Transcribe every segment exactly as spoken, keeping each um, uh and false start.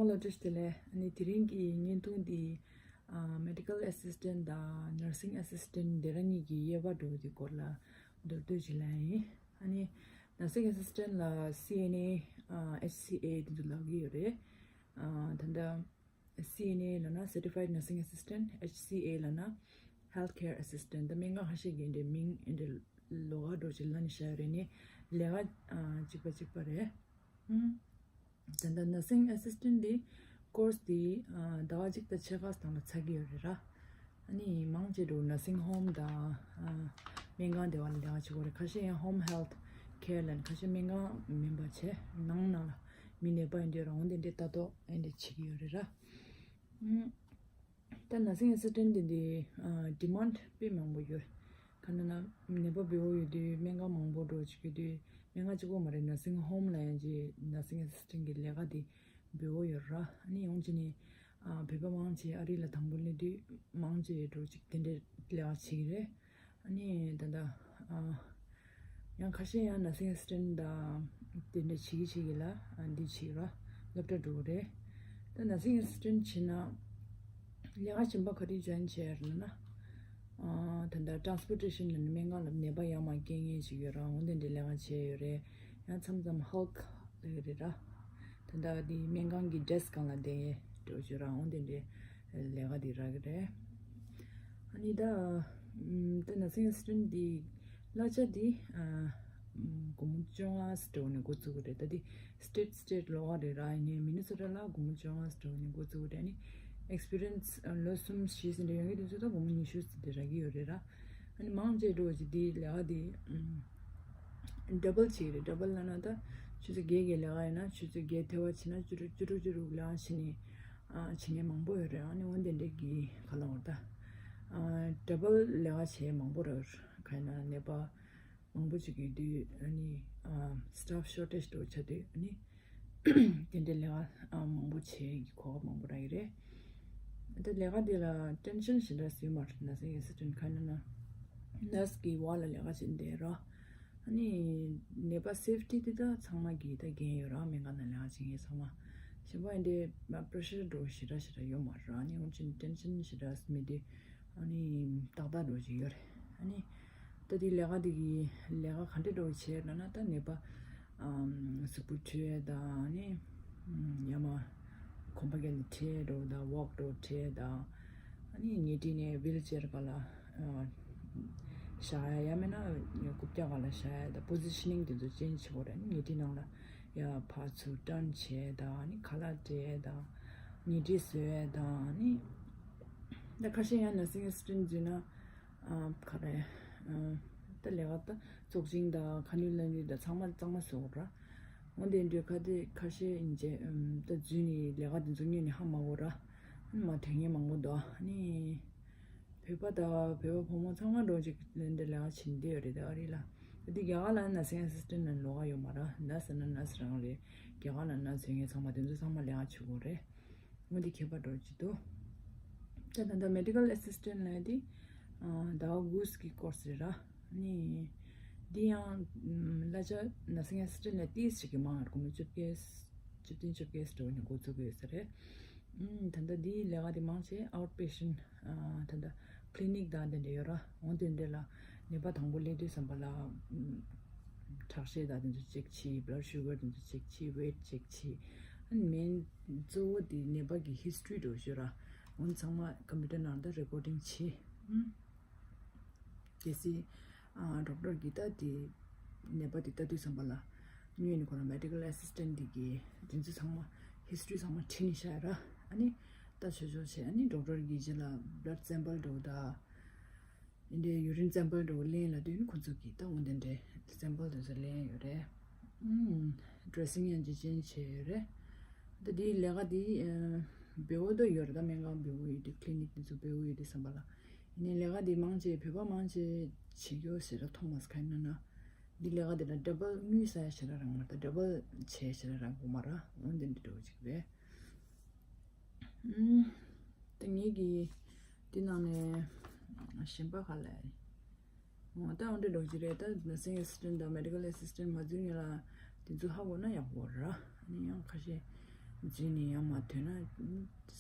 ཚང་མ་ལ་བཀྲ་ཤིས་བདེ་ལེགས། ཨ་ནི་དེ་རིང་གི་བརྙན་ཐུང་འདི་ཨ་Medical Assistant དང་Nursing Assistant དེ་རང་གཉིས་ཀྱི་དབྱེ་བ་འདྲ་བོ་དེ་སྐོར་ལ་མདོར་བསྡུས་ཅིག་ལབ་ཡིན། ཨ་ནི་Nursing Assistant ལ་སི་ཨེན་ཨེ་ཨ་ཨེཆ་སི་ཨེ་དེ་ཚོ་ལབ་ཀྱི་ཡོད་རེད། ཨ་ད་ལྟ་སི་ཨེན་ཨེ་ལབ་ན་Certified Nursing Assistant། ཨེཆ་སི་ཨེ་ལབ་ན་Healthcare Assistant། ད་སྨན་ཁང་ཁ་ཤས་ཀྱི་འདི་མིང་འདི་ལོགས་ཀ་འདྲ་བོ་ཅིག་ལབ་ནས་བཞག་ཡོད་རེད། ནི་ལས་ཀ་ཨ་གཅིག་པ་གཅིག་པ་རེད། ཨུམ། ད་ལྟ་Nursing Assistant འདི་course འདི་ཨ་ཟླ་བ་གཅིག་དང་ཕྱེད་ཀ་སྟེང་ལ་ཚར་གྱི་ཡོད་རེད་ར། ཨ་ནི་མང་ཆེ་འགྲོ་Nursing Home དང་ཨ་སྨན་ཁང་དེ་བ་ལ་ལས་ཀ་བྱེད་དགོས་རེད། ཁ་ཤས་ཡང་Home Health Care ལབ་ནས་ཁ་ཤས་སྨན་ཁང་མིན་པ་བྱས་ནང་ནང་ལ་མི་ནད་པ་ཡིན་དུས་རང་དབང་དེ་འདྲས་ལྟ་རྟོག་ཨེ་འདྲས་བྱེད་ཀྱི་ཡོད་རེད་ར། ཨུམ། ད་Nursing Assistant དེ་འདི་ཨ་demand དཔེ་མང་པོ་ཡོད། ག་ན་ན་ནད་པ་འབེལ་པོ་ཡོད་དུས་སྨན་ཁང་མང་པོ་འགྲོ་བྱེད་ཀྱི་དུས་སྨན་ཁང་གཅིག་པོ་མ་རེད། Nursing Home ལ་ཡང་ཅིག་Nursing Assistant གི་ལས་ཀ་དེ་འབེལ་པོ་ཡོད་ར། ཨ་ནི་ཡོང་ཅི་ནི་ཨ་བོད་པ་མང་ཆེ་ཨ་རི་ལ་དང་པོ་སླེབས་དུས་མང་ཆེ་འགྲོ་ཅིག་དེ་འདྲའི་ལས་ཀ་བྱེད་ཀྱི་རེད། ཨ་ནི་ད་ལྟ་ཨ་ཡང་ཁ་ཤས་ཡང་Nursing Assistant དང་དེ་འདྲ་བྱེད་ཀྱི་བྱེད་ཀྱི་ལ་ཨ་འདི་བྱེད་ར་སློབ་གྲྭ་འགྲོ་གི་རེད། ད་Nursing Assistant བྱེད་ན་ལས་ཀ་གཞན་པ་ག་རེ་join བྱས་ཡོད་ལབ་ན། ཨ་ད་ལྟ་Transportation ལ་ནི་སྨན་ཁང་ལ་ནད་པ་ཡར་མར་སྐྱེལ་མཁན་ཞིག་ཡོད་ར། འོ་དེ་འདྲའི་ལས་ཀ་བྱས་ཡོད་རེད། ཡང་མཚམས་མཚམས་ཧོལ་ལབ་ཀྱི་རེད་ར། ད་ལྟ་འདི་སྨན་ཁང་གི་desk སྒང་ལ་བསྡད་འགྲོ་རྒྱུ་ར། འོ་དེ་འདྲའི་ལས་ཀ་འདི་རག་གི་རེད། ཨ་ནི་ད་ཨམ་ད་Nursing Assistant འདི་གླ་ཆ་འདི་ཨ་ཨམ་སྒོར་མོ་བཅོ་ལྔ་ཙམ་འགྲོ་ནས་འགོ་བཙུགས་ཀྱི་རེད། ད་འདི་state state ལོགས་ཀ་རེད་ར། ཡིན་ནའི་Minnesota ལ་སྒོར་མོ་བཅོ་ལྔ་ཙམ་འགྲོ་ནས་འགོ་བཙུགས་ཀྱི་རེད། ཨ་ནི་experience ཨ་ལོ་གསུམ་བཞི་ཙམ་འདྲ་ཡོད་མཁན་དེ་ཚོ་ད་སྒོར་མོ་ཉི་ཤུ་ཙམ་དེ་རག་གི་ཡོད་རེད་ར། ཨ་ནི་མང་ཆེ་འགྲོ་ཅིག་འདི་ལས་ཀ་འདི་ཨམ་double བྱེད་ཀྱི་རེད། Double ལབ་ན་ད་ཆུ་ཚོད་བརྒྱད་བརྒྱད་ལས་ཀ་ཡིན་ན་ཆུ་ཚོད་བརྒྱད་ཐེ་བ་བྱེད་ན་བཅུ་དྲུག་བཅུ་དྲུག་བཅུ་དྲུག་ལས་ཀ་བྱེད་ནི་ཨ་བྱེད་མཁན་མང་པོ་ཡོད་རེད། ཨ་ནི་འོ་དེ་འདྲས་ཀྱི་ག་ལ་འོ་ད་ཨ་double ལས་ཀ་བྱེད་མང་པོ་རེད། ག་ཡིན་ན་ནད་པ་མང་པོ་ཅིག་ཡོད་དུས་ཨ་ནི་ཨ་staff shortage འགྲོ་ཆགས་དུས་ཨ་ནི་དེ་འདྲའི་ལས་ཀ་ཨ་མང་པོ་བྱེད་ཀྱི་གོ་སྐབས་མང་པོ་རག་གི་རེད། ད་ལས་ཀ་འདི་ལ་tension ཞེ་དྲག་ཟིན་མ་རེད། Nursing Assistant ག་ཡིན་ན་nurse གི་འོག་ལ་ལས་ཀ་བྱེད་འདི་ར། ཨ་ནི་ནད་པ་safety འདི་ད་ཚང་མ་གི་ད་འགན་ཡོད་ར། སྨན་ཁང་ནང་ལས་ཀ་བྱེད་མཁན་ཚང་མ། གཞན་པ་ཡིན་དེ་pressure འགྲོ་ཞེ་དྲག་ཞེ་དྲག་ཡོད་མ་རེད། ཨ་ནི་འོན་ཀྱང་tension ཞེ་དྲག་མེད་དུས་ཨ་ནི་ཏག་ཏག་འགྲོ་བཞིན་ཡོད་རེད། ཨ་ནི་ད་དེ་ལས་ཀ་དེ་གི་ལས་ཀ་ག་འདྲ་འགྲོ་བྱས་ལབ་ན། ད་ནད་པ་ཨམ་གཟུགས་པོ་འཁྲུད་ཡས་དང་ཨ་ནི་ཨམ་ཡ་མ་གོམ་པ་རྒྱག་ནས་འཁྲིད་འགྲོ་དང་walk འགྲོ་འཁྲིད་དང་། ཨ་ནི་ཉལ་ཁྲི་ནས་wheel chair སྒང་ལ་ཨ་བཞག་ཡ། ཡང་མིན་ན་རྐུབ་བཀྱག་སྒང་ལ་བཞག་ཡ་དང་positioning དེ་ཚོ་change བྱེད་དགོས་རེད། ཨ་ནི་ཉལ་ཁྲི་ནང་ལ་ཡ་ཕར་ཚུར་turn བྱེད་ཡ་དང་། ཨ་ནི་ཁ་ལག་སྤྲད་ཡ་དང་ཉལ་ཁྲི་བཟོ་ཡ་དང་། ཨ་ནི་ད་ཁ་ཤས་ཡང་nursing assistant བཟོས་ན་ཨ་ག་རེ་ཨ་ད་ལས་ཀ་ད་བཙོག་ཆེན་དང་ཁ་ནུས་ལག་ནུས་དང་ཚང་མ་གཙང་མ་བཟོ་དགོས་ར། འོ་དེ་འདྲའི་ཁ་དེ་ཁ་ཤས་ཡིན་བྱས་ཨམ་ད་འཛུལ་ནས་ལས་ཀ་དེ་ཚོ་ཉོས་ནས་ཧ་མ་གོ་ར། ཨ་ནི་མ་དོན་ངན་མང་པོ་འདུག་ཨ་ནི་བོད་པ་དང་བོད་པ་ཕོ་མོ་ཚང་མ་འགྲོ་ཅིག་ལེན་ཏེ་ལས་ཀ་བྱེད་འདི་ཡོད་རེད། ད་ཨ་རི་ལ་ད་འདི་རྒྱ་གར་ལ་nursing assistant ལ་ལོགས་ཀ་ཡོད་མ་ར། nurse ན་nurse རང་རེད། རྒྱ་གར་ལ་nurse ཡོད་མཁན་ཚང་མ་དེ་ཚོ་ཚང་མ་ལས་ཀ་བྱེད་དགོས་རེད། འོ་འདི་ཁྱད་པར་འགྲོ་ཅིག་འདུག་ད་ད་ལྟ་medical assistant ལ་འདི་ཨ་ཟླ་བ་དགུ་གི་course རེད་ར། ནི་འདི་ཡང་ཨམ་གླ་ཆ་nursing assistant ལས་ཏིས་ཞིག་གི་མང་བར་སྒོར་མོ་བཅོ་བརྒྱད་བཅུ་བདུན་བཅོ་བརྒྱད་འགྲོ་ནས་འགོ་བཙུགས་ཡོད་ས་རེད། ཨམ་ད་ལྟ་འདིའི་ལས་ཀ་དེ་མང་ཆེ་outpatient ཨ་ད་ལྟ་clinic དང་དེ་འདྲ་ཡོད་ར། འོ་དེ་འདྲ་ལ་ནད་པ་དང་པོ་སླེབས་དུས་ཙམ་པ་ལ་ཨམ་ཁྲག་ཤེད་དང་དེ་ཚོ་check བྱེད། blood sugar དེ་ཚོ་check བྱེད། weight check བྱེད། ཨ་ནི་main གཙོ་བོ་དེ་ནད་པ་གི་history འགྲོ་ཞུ་ར། འོ་ཚང་མ་computer ནང་ད་recording བྱེད། ཨམ། གལ་སྲིད་ཨ་doctor གིས་ད་དེ་ནད་པ་དེ་ལྟ་དུས་ཙམ་པ་ལ་ཉོས་ནས་ཁོ་རང་medical assistant དེ་གིས་དེ་ཚོ་ཚང་མ་history ཚང་མ་བྲིས་ནས་བཞག་ཡ་ར། ཨ་ནི་ད་ཆོས་ཆོས་བྱས། ཨ་ནི་doctor གིས་རྗེས་ལ་blood sample འགྲོ་ད། ཨིན་དེ་urine sample འགྲོ་ལེན་ལ་དུས་ནི་ཁོ་ཚོ་གིས་ད་འོ་དེ་འདྲའི་sample དེ་ཚོ་ལེན་ཡོད་རེད། ཨུམ། dressing ཡང་ཇི་ཅན་བྱས་ཡོད་རེད། ད་དེའི་ལས་ཀ་དེ་ཨ་བེའུ་ད་ཡོད་རེད། ད་སྨན་ཁང་བེའུ་ཡོད་དེ་clinic དེ་ཚོ་བེའུ་ཡོད་དེ་ཙམ་པ་ལ། ཡིན་ནའི་ལས་ཀ་འདི་མང་ཆེ་བོད་པ་མང་ཆེ་བྱེད་རྒྱུ་ཟེར་ལ་མཐོང་མ་སོང་། ག་ཡིན་ན་ན་འདི་ལས་ཀ་འདི་ལ་double དངུལ་ཟ་ཡ་ཞེ་དྲག་རག་མ་རེད། ད་double བྱས་ཞེ་དྲག་རག་གི་མ་རེད། འོ་འདི་འདྲ་འདྲ་བོ་ཅིག་རེད། ཨུམ། ད་ངེད་ཀྱིས་འདི་ནང་ནས་གཞན་པ་ག་ལ་ཡ། འོ་ད་འོ་འདྲ་འདྲ་བོ་ཅིག་རེད། ད་nursing assistant དང་medical assistant མ་འཛུལ་སྔོན་ལ་འདི་ཚོ་ཧ་གོ་ན་ཡག་པོ་རེད། ཨ་ནི་ཡང་ཁ་ཤས་ རྗེས་ནས་ཡང་མ་ཐོན་ན་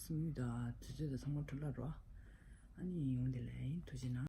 སང་ཉིན་དང་དུས་ཚོད་དང་ཚང་མ་འཕྲོ་བརླག་འགྲོ། ཨ་ནི་ཡོང་དེ་ལ་ཡིན། ཐུགས་རྗེ་གནང་།